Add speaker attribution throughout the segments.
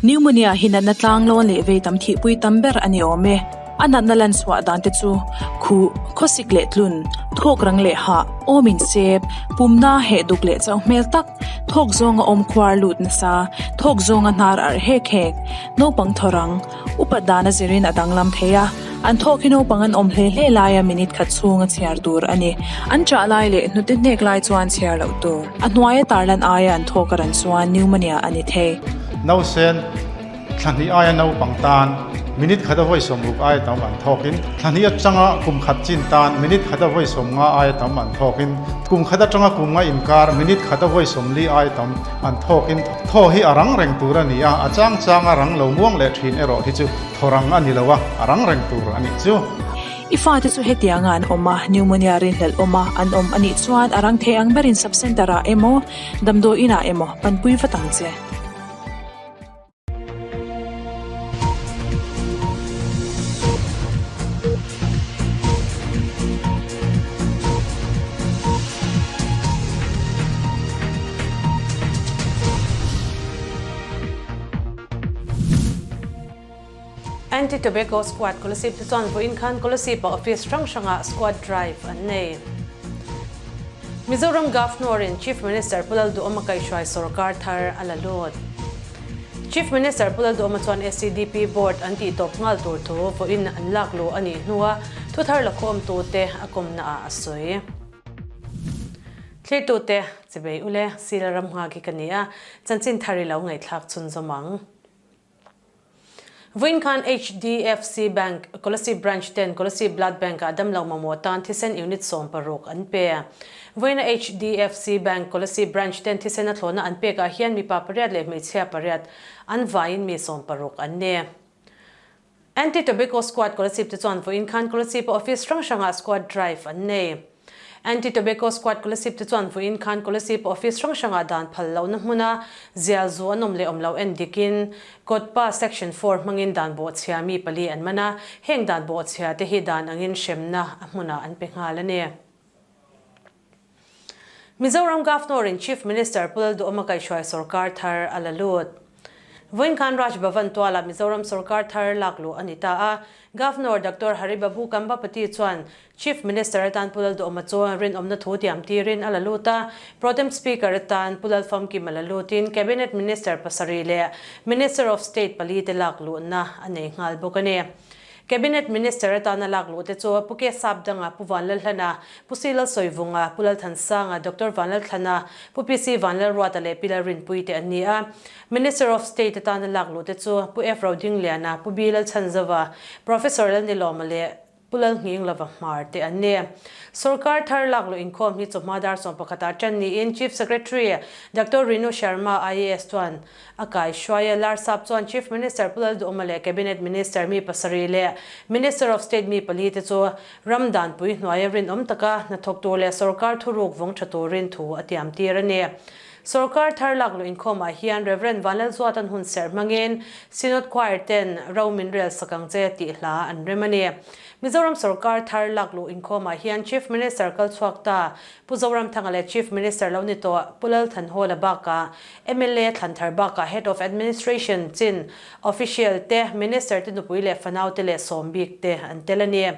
Speaker 1: Pneumonia hi natna tlanglawn leh vei tam thihpui tam ber a ni awm e. A natna lan chhuah dan te chu khuh, khawsik leh tlun, thawk rang leh hah, awm insep, pumna heh duk leh chauh hmel tak, thawk zawnga awm khuar lut nasa, thawk zawnga hnar arh hek hek, naupang thaw rang, upat dan a zirin a danglam thei a, an thawk hi naupang an awm hle hle laia minute khat chhunga chhiar tur a ni. An chah lai leh hnute hnek lai chuan chhiar loh tur. A hnuaia tarlan aia an thawk a ran chuan pneumonia a ni thei.
Speaker 2: Nausen thla hnih aia naupang tan minute khat a vawi sawmruk aia tam an thawkin, thla hnih atanga kum khat chin tan minute khat a vawi sawmnga aia tam an thawkin, kum khat atanga kum nga inkar minute khat a vawi sawmli aia tam an thawkin thaw hi a rang reng tur a ni a, a chang chang a rang lo muang leh thin erawh hi chu thaw rang a ni lo a, a rang reng tur a nih chu.
Speaker 1: I fate chu hetianga an awm a, pneumonia rinhlelh awm a an awm a nih chuan a rang thei ang berin sub-centre ah emaw, damdawi inah emaw panpui vat ang che.
Speaker 3: Anti-Tobacco Squad Kolasib te chuan vawiin khan Kolasib-a office hrang hrangah squad drive an nei. Mizoram Governor-in Chief Minister Pu Lalduhawma kaihhruai sorkar thar a la lut. Chief Minister Pu Lalduhawma chuan SEDP Board an tih tawp nghal tur thu vawiin an lak luh a nih hnua thuthar lakhawmtute a kawmnaah a sawi. Thlirtute, chibei ule, Sila Ramnghaki ka ni a, chanchin thar i lo ngaihthlak chhunzawm ang. Vawiin khan HDFC Bank, Kolasib Branch ten Kolasib Blood Bank-ah damlo mamawh tan thisen unit 16 an pe. Vawiina HDFC Bank, Kolasib Branch ten thisen a thlawhna an pekah hian mipa pariat leh hmeichhia pariat an vaiin mi 16 an ni. Anti-Tobacco Squad Kolasib te chuan vawiin khan Kolasib-a office hrang hrangah squad drive an nei. Anti-Tobacco Squad Kolasib te chuan vawiin khan Kolasib office hrang hrangah dan phal lohna hmuna zial zu an awm leh awm loh en dikin Kawtpa Section 4 hmangin dan bawhchhia mi pali an man a, heng dan bawhchhia te hi dan angin hremna a hmunah an pe nghal a ni. Mizoram Governor-in Chief Minister Pu Lalduhawma kaihhruai sorkar thar a la lut. Vawiin khan Raj Bhavan tualah Mizoram sorkar thar lak luh a ni ta a, Governor Doctor Hari Babu Kambapati chuan Chief Minister atan Pu Lalduhawma chu rinawmna thu tiam tirin a la lut a, Pro-tem Speaker atan Pu Lalfamkima la lutin Cabinet Minister pasarih leh Minister of State pali te lak luhna a nei nghal bawk a ni. Cabinet Minister atana lak luh te chu Pu Ke Sapdanga, Pu Vanlalhlana, Pu Si Lalsawivunga, Pu Lalthansanga, Doctor Vanlalthlana, Pu PC Vanlalruata leh Pi Lalrinpuii te an ni a. Minister of State atana lak luh te chu Pu F Rodingliana, Pu B Lalchhanzova, Professor Lalnilawma leh Pu Lalnghinglova Hmar te an ni. Sorkar thar lak luh inkhawm hi chawhma dar sawmpakhatah ṭan niin Chief Secretary Doctor Rinu Sharma, IAS chuan A kaihruai a, Larsap chuan Chief Minister Pu Lalduhawma leh Cabinet Minister mi pasarih leh Minister of State mi pali te chu ram danpui hnuaia rinawm taka hnathawk tur leh sorkar thuruk vawng tha turin thu a tiam tir a ni. Sorkar thar lak luh inkhawmah hian Rev. Vanlalzuatan hun serh hmangin Synod Choir ten ro min rel sak ang che tih hla an rem a ni. Mizoram sorkar thar lak luh inkhawmah hian Chief Minister kal chhuak ta Pu Zoramthanga leh Chief Minister lo ni tawh Pu Lalthanhawla bakah mla Thlanthar bakah Head of Administration chin official te, Minister te nupui leh fanau te leh sawm bik te an tel a ni.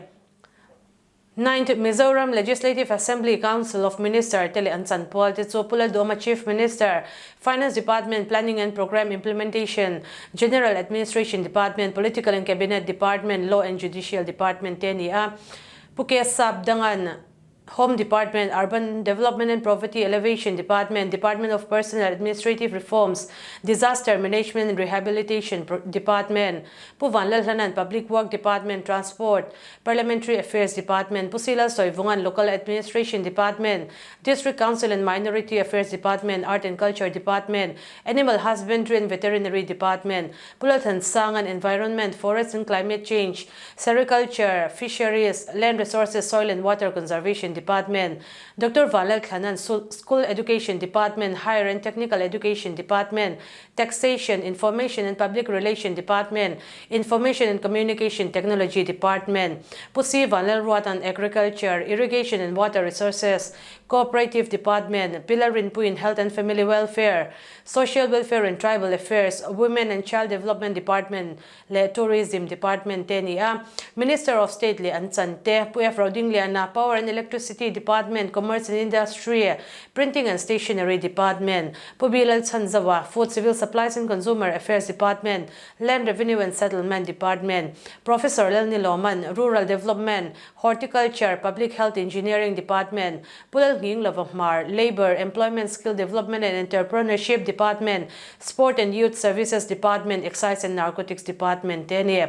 Speaker 3: Ninth Mizoram Legislative Assembly Council of Minister te leh an chanpual te chu Pu Lalduhawma Chief Minister, Finance Department, Planning and Programme Implementation, General Administration Department, Political and Cabinet Department, Law and Judicial Department te a ni a. Pu K Sapdangan, Home Department, Urban Development and Poverty Alleviation Department, Department of Personnel Administrative Reforms, Disaster Management and Rehabilitation Department, Pu Vanlalhlanan, Public Work Department, Transport, Parliamentary Affairs Department, Pu Silal Sawivungan, Local Administration Department, District Council and Minority Affairs Department, Art and Culture Department, Animal Husbandry and Veterinary Department, Pu Lalthansangan, Environment, Forest and Climate Change, Sericulture, Fisheries, Land Resources, Soil and Water Conservation Department, Doctor Vanlalthlanan, School Education Department, Higher and Technical Education Department, Taxation, Information and Public Relation Department, Information and Communication Technology Department, Pu C. Vanlalruatan, Agriculture, Irrigation and Water Resources, Cooperative Department, Pi Lalrinpuiin Health and Family Welfare, Social Welfare and Tribal Affairs, Women and Child Development Department leh Tourism Department te a ni a. Minister of State leh an chan te, Pu F. Rodingliana, Power and Electricity Department, Commerce and Industry, Printing and Stationery Department, Pu B. Lalchhanzaua, Food, Civil Supplies and Consumer Affairs Department, Land Revenue and Settlement Department, Professor Lalniloman, Rural Development, Horticulture, Public Health Engineering Department, Pu Lalnghinglova Hmar, Labour, Employment Skill Development and Entrepreneurship Department, Sport and Youth Services Department, Excise and Narcotics Department te a ni.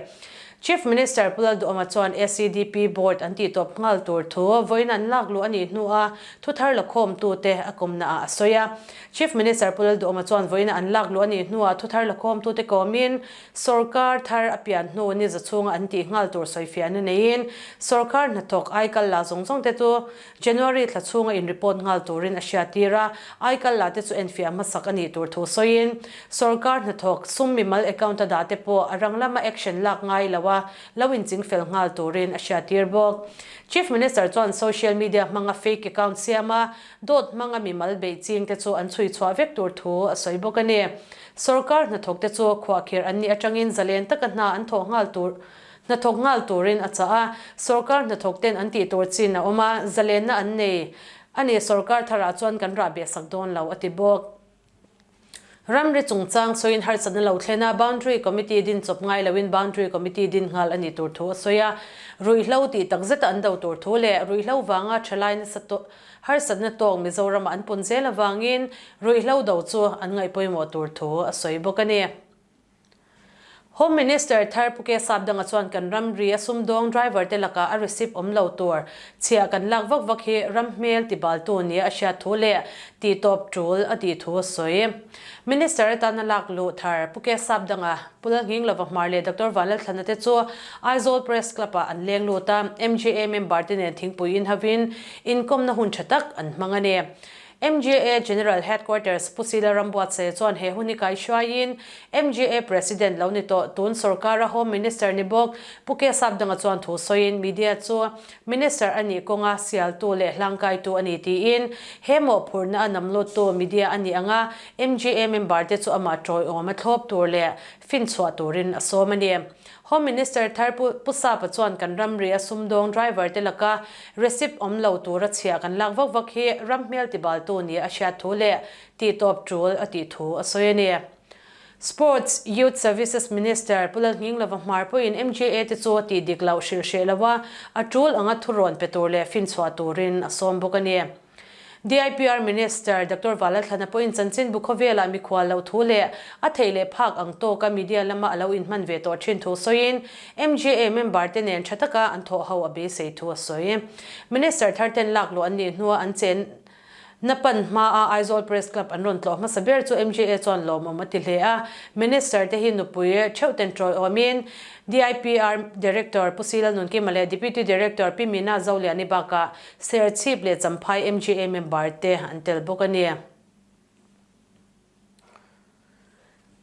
Speaker 3: Chief Minister Pu Lalduhawma chuan SEDP Board an tihtawp nghal tur thu vawiin an lak luh a nih hnua thuthar lakhawmtute a kawmna ah a sawi a. Chief Minister Pu Lalduhawma chuan vawiin an lak luh a nih hnua thuthar lakhawmtute kawmin Sorkar thar a pian hnu ni za chhunga an tih nghal tur sawifiahna neiin sorkar hnathawk aikal la zawng zawng te chu January thla chhunga in report nghal turin a hriattir a, aikal la te chu enfiah hmasak a nih tur thu sawiin sorkar hnathawk sum mimal account a dah te pawh a rang lama action lak ngai lo a lo inchingfel nghal turin a hriattir bawk. Chief Minister chuan social media hmanga fake account siam a Dawt hmanga mimal beih ching te chu an chhui chhuah vek tur thu a sawi bawk a ni. Sorkar hnathawk te chu khuahkhirh an nih atangin zalen taka hna an thawh nghal tur hnathawk nghal turin a chah a. Sorkar hnathawk ten an tih tur chin a awm a, zalenna an nei a ni. Sorkar tharah chuan kan rah beh sak dawn lo a ti bawk. Ramri chungchang sawiin harsatna lo thlen a, Boundary Committee din chawp ngai loin Boundary Committee din nghal a ni tur thu a sawi a. Ruihhlo tih takzeta an do tur thu leh ruihhlo vanga thalai nasa harsatna tawk Mizoramah an pun zel avangin ruihhlo do chu an ngaihpawimawh tur thu a sawi bawk a ni. Home Minister thar Pu K Sapdanga chuan kan ramri a sumdawng driver te lakah a receipt awm lo tur chhiah kan lak vak vak hi ram hmel tibaltu nia a hriat thu leh tihtawp tul a tih thu a sawi. Minister atana lak luh thar Pu K Sapdanga, Pu Lalnghinglova Hmar leh Doctor Vanlalthlana te chu Aizawl Press Club ah an leng lut a, MJA member te nen thingpui inhavin inkawmna hun tha tak an hmang a ni. MJA General Headquarters Pu Sila Rambuatsaia chuan he hun hi kaihruaiin MJA President lo ni tawh tun sorkara Home Minister ni bawk Pu K Sapdanga chuan thu sawiin media chu Minister a nih kawnga sialtu leh hlangkaitu a ni tiin he mawhphurhna a namluttu media a nih anga MJA member te chu amah tawiawm a thlawp tur leh finchhuah turin a sawm a ni. Home Minister thar Pu Pu Sapa chuan kan ramri a sumdawng driver te laka receipt awm lo tura chhiah kan lak vak vak hi ram hmel tibaltu nia a hriat thu leh tihtawp tul a tih thu a sawi a ni. Sports, Youth Services Minister Pu Lalnghinglova Hmar pawhin MJA te chu tih dik loh hrilh hreh lo a, a tul anga thurawn pe tur leh finchhuah turin a sawm bawk a ni. DIPR Minister Doctor Valalthlana pawhin chanchinbu khawvelah mikhual loh thu leh a theih leh phak ang tawka media lama a lo inhman ve tawh thin thu sawiin MJA member te nen tha taka an thawh ho a beisei thu a sawi. Minister thar ten lak luh an nih hnua an chen na pan hmaa Aizawl Press Club an rawn tlawh hmasa ber chu MJA chuan lawmawm a ti hle a. Minister te hi nupui theuh ten tawiawmin DIPR Director Pu Sila Nunkima leh Deputy Director Pi Meena Zoliani bakah Serchhip leh Champhai MGA member te an tel bawk a ni.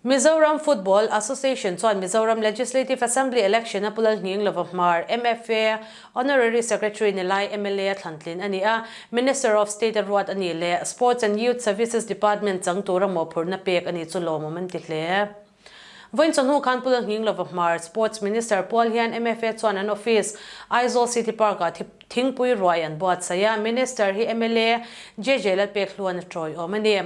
Speaker 3: Mizoram Football Association chuan Mizoram Legislative Assembly Election a Pu Lalnghinglova Hmar, MFA, Honorary Secretary ni lai mla a thlantlin a ni a, Minister of State a ruat a nih leh Sports and Youth Services Department chang tura mawhphurhna pek a ni chu lawmawm an ti hle. Vawiin chawhnu khan Pu Lalnghinglova Hmar, Sports Minister Pual hian MFA chuan an office, Aizawl City Park-ah thingpui ruai an buatsaih a, Minister hi mla JJ Lalpekhluan a tawiawm a ni.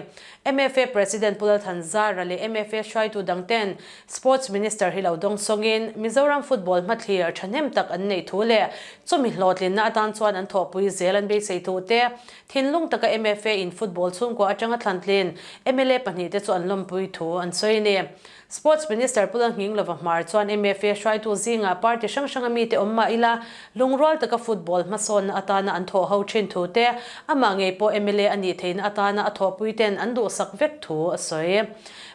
Speaker 3: MFA President Pu Lalthanzara leh MFA hruaitu dangten Sports Minister hi lo dawng sawngin Mizoram football hmathlir thahnem tak an neih thu leh chumi hlawhtlinna atan chuan an thawhpui zel an beisei thu te Thinlung taka MFA in football chhungkua atanga thlantlin mla pahnihte chu an lawmpui thu an sawi a ni. Sports Minister Pu Lalnghinglova Hmar chuan MFA hruaitu zingah party hrang hranga mite awm mah ila lungrual taka football hmasawnna atana an thawh ho thin thu te, amah ngei pawh mla a nih theihna atana a thawhpui ten an duhsak vek thu a sawi.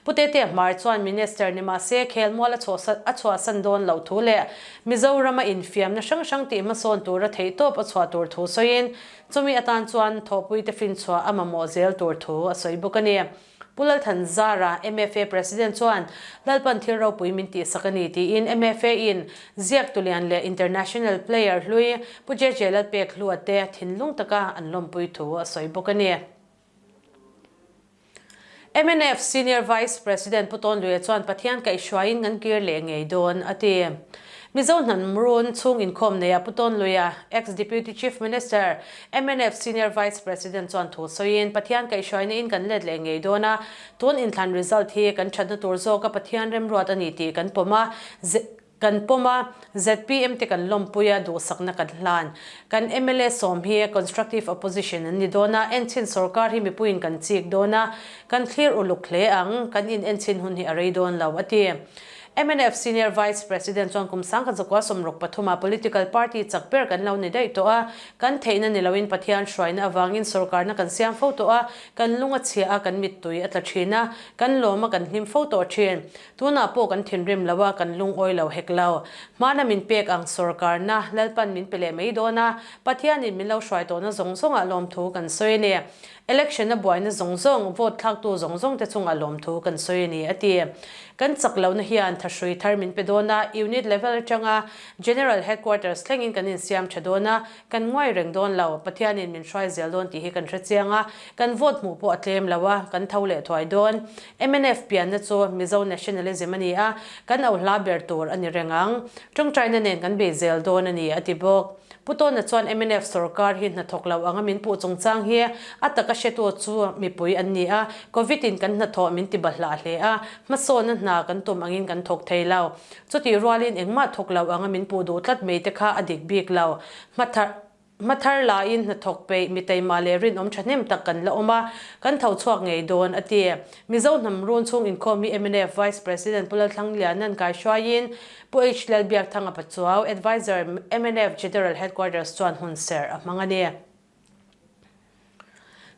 Speaker 3: Pu Tetea Hmar chuan Minister ni mahse khelmual a chhuahsan dawn loh thu leh Mizorama infiamna hrang hrang tih hmasawn tura theihtawp a chhuah tur thu sawiin Chumi atan chuan thawhpuite finchhuah a mamawh zel tur thu a sawi bawk a ni. Pu Lalthanzara, MFA President chuan Lalpan thil ropui min tihsak a ni tiin MFA in ziak tulian leh international player hlui Pu JJ Lalpek hlua te thinlung taka an lawmpui thu a sawi bawk a ni. Mnf Senior Vice President Pu Tawnluia chuan Pathian kaihhruaiin kan kir leh ngei dawn a ti. Mizo hnam run chhung inkhawm neia Pu Tawnluia, Ex-Deputy Chief Minister, mnf Senior Vice President chuan thu sawiin Pathian kaihhruaina in kan let leh ngei dawn a, tun inthlan result hi kan thatna tur zawka Pathian remruat a ni tih kan pawm a, Kan pawm a, zpm te kan lawmpui a, duhsakna kan hlan. Kan mla sawm hi constructive opposition an ni dawn a, enchhin sorkar hi mipuiin kan chik dawn a, kan thlir uluk hle ang, kan in enchhin hun hi a rei dawn lo, a ti. Mnf Senior Vice President chuan kum sangkhat zakua sawmruk pathuma political party chak ber kan lo ni daih tawh a, kan theihna ni loin Pathian hruaina avangin sorkarna kan siam fo tawh a, kan lung a chhia a, kan mittui a tla thin a, kan lawm a, kan hlim fo tawh thin. Tunah pawh kan thinrim lo a, kan lungawi lo hek lo. Hmana min pek ang sawrkarna Lalpan min pe leh mai dawn a, Pathianin min lo hruai tawhna zawng zawngah lawmthu kan sawi a ni. Election a buaina zawng zawng, vote thlaktu zawng zawng te chungah lawmthu kan sawi a ni, a ti. Kan chak lohna hian thahrui thar min pe dawn a, unit level atanga General Headquarters thlengin kan insiam tha dawn a, Kan nguai reng dawn lo, Pathianin min hruai zel dawn tih hi kan hre chiang a, kan vote hmuh pawh a tlem lo a, kan tho leh thuai dawn. Mnf pianna chu Mizo nationalism a ni a, kan au hla ber tur a ni reng ang. Tawngtaina nen kan bei zel dawn a ni, a ti bawk. Pu Tawna chuan mnf sorkar hi hnathawk lo anga min puh chungchang hi a taka hretu chu mipui an ni a, Covid in kan hnathawh min ti bahlah hle a, hmasawna hna kan tum angin kan thawk thei lo. Chutih rualin engmah thawk lo anga min puh duh tlat mai te kha a dik bik lo. Hmathar hmathar laiin hnathawk peih mi taima leh rinawm thahnem tak kan la awm a, kan tho chhuak ngei dawn, a ti. Mizo hnam run chhung inkhawm hi mnf Vice President Pu Lalthlangliana'n kaihruaiin Pu H Lalbiakthanga Pachuau, Adviser, mnf General Headquarters chuan hun serh a hmang a ni.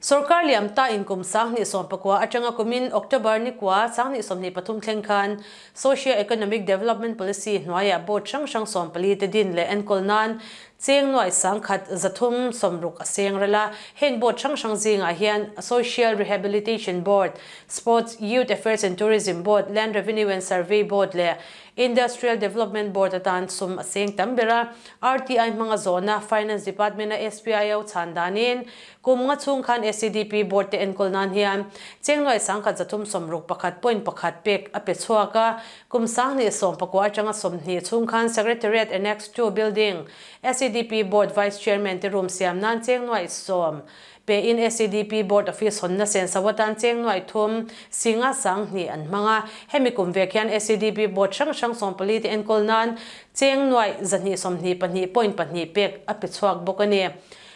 Speaker 3: Sorkar liam ta in kum 2019 atanga kumin October ni kua 2023 thleng khan Socio-Economic Development Policy hnuaiah board hrang hrang 14 te din leh enkawl nan cheng nuai 1360 a seng rel a. Heng board hrang hrang zingah hian Social Rehabilitation Board, Sports, Youth Affairs and Tourism Board, Land Revenue and Survey Board leh Industrial Development Board atan sum a seng tam ber a, RTI hmanga zawhna Finance Department-a SPIO chhan danin kum nga chhung khan SEDP Board te enkawl nan hian cheng nuai 1361 point pakhat pek a pe chhuak a, kum 2019 atanga 20 chhung khan Secretariat Annex ii Building SEDP Board Vice Chairman te room siam nan cheng nuai sawm Pein SEDP Board Office hawnna senso atan cheng nuai thum singa 2000 an hmang a. Hemi kum vek hian SEDP Board hrang hrang 14 te enkawl nan cheng nuai 222 point pahnih pek a pe chhuak bawk a ni.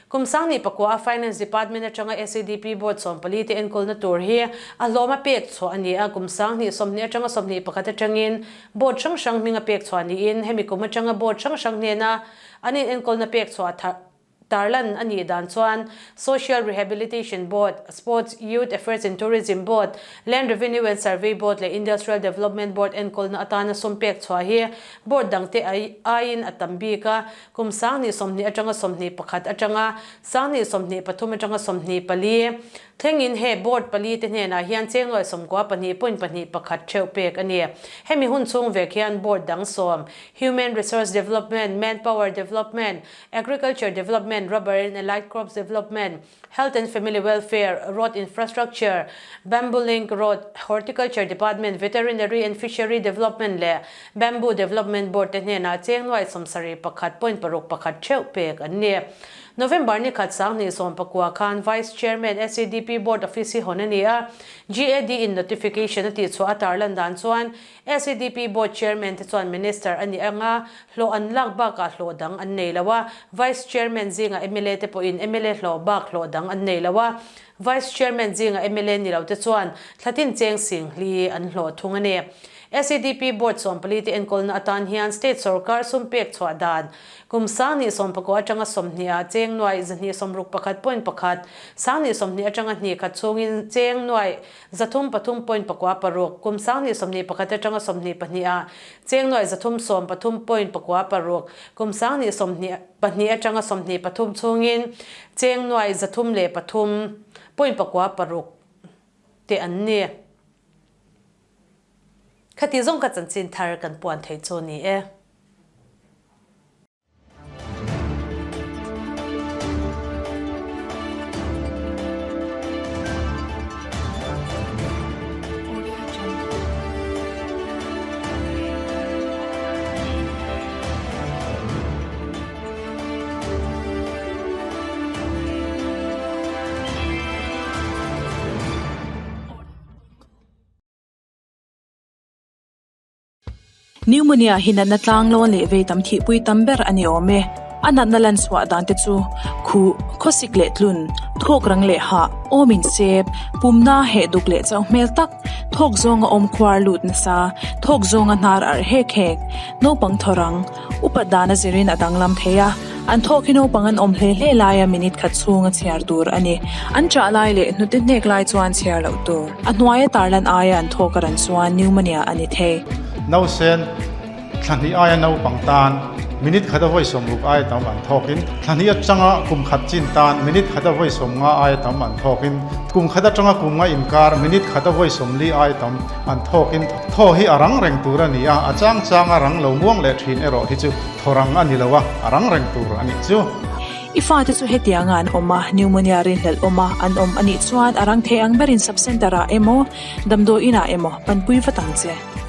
Speaker 3: Kum 2009 a Finance Department atanga SEDP Board 14 te enkawlna tur hi a hlawm a pek chhuah a ni a. Kum 2020 atanga 21 atangin Board hrang hrang hming a pek chhuah niin hemi kum atanga Board hrang hrang hnena an inenkawlna pek chhuah thar Tarlan a nih dan chuan Social Rehabilitation Board, Sports, Youth Affairs and Tourism Board, Land Revenue and Survey Board leh Industrial Development Board enkawlna atana sum pek chhuah hi board dangte aiin a tam bik a, kum 2020 atanga 21 atanga 2023 atanga 24 thlengin he board pali te hnenah hian cheng nuai 92 point pahnih pakhat theuh pek a ni. Hemi hun chhung vek hian board dang sawm, Human Resource Development, Manpower Development, Agriculture Development, Rubber and Allied Crops Development, Health and Family Welfare, Road Infrastructure, Bamboo Link Road, Horticulture Department, Veterinary and Fishery Development leh Bamboo Development Board te hnenah cheng nuai sawmsarih pakhat point paruk pakhat theuh pek an ni. November ni khat 2019 khan Vice Chairman SEDP Board Office hi hawn a ni a, GAD in notification a tihchhuah a tarlan dan chuan SEDP Board Chairman te chuan Minister a nih anga hlawh an lak bakah hlawh dang an nei lo a, Vice Chairman zinga mla te pawhin mla hlawh bak hlawh dang an nei lo a, Vice Chairman zinga mla ni lo te chuan thlatin cheng sing hli an hlawh thung a ni. SEDP Board 14 te enkawlna atan hian State sorkar sum pek chhuah dan kum 2019 atanga 20 ah cheng nuai 261 point pakhat, 2020 atanga hnih khat chhungin cheng nuai 303 point pakua paruk, kum 2021 atanga 22 ah cheng nuai 313 point pakua paruk, kum 2022 atanga 23 chhungin cheng nuai 303 point pakua paruk. Te an ni. Khati zawng ka chanchin thar kan puan thei chu ni e.
Speaker 1: Pneumonia hi natna tlanglawn leh vei tam thihpui tam ber a ni awm e. A natna lan chhuah dan te chu khuh, khawsik leh tlun, thawk rang leh hah, awm insep, pumna heh duk leh chauh hmel tak, thawk zawnga awm khuar lut nasa, thawk zawnga hnar arh hek hek, naupang thaw rang, Upat dan a zirin a danglam thei a, an thawk hi naupang an awm hle hle laia minute khat chhunga chhiar tur a ni. An chah lai leh hnute hnek lai chuan chhiar loh tur. A hnuaia tarlan aia an thawk a ran chuan pneumonia a ni thei.
Speaker 2: Nausen thla hnih aia naupang tan minute khat a vawi 60 aia tam an thawkin, thla hnih atanga kum khat chin tan minute khat a vawi 50 aia tam an thawkin, kum khat atanga kum nga inkar minute khat a vawi 40 aia tam an thawkin, Thaw hi a rang reng tur a ni a, a chang chang a rang lo muang leh thin erawh hi chu thaw rang a ni lo a, a rang reng tur a nih chu.
Speaker 1: I fate chu hetianga an awm a, pneumonia rinhlelh awm a an awm a nih chuan a rang thei ang berin sub-centre ah emaw, damdawi inah emaw panpui vat ang che.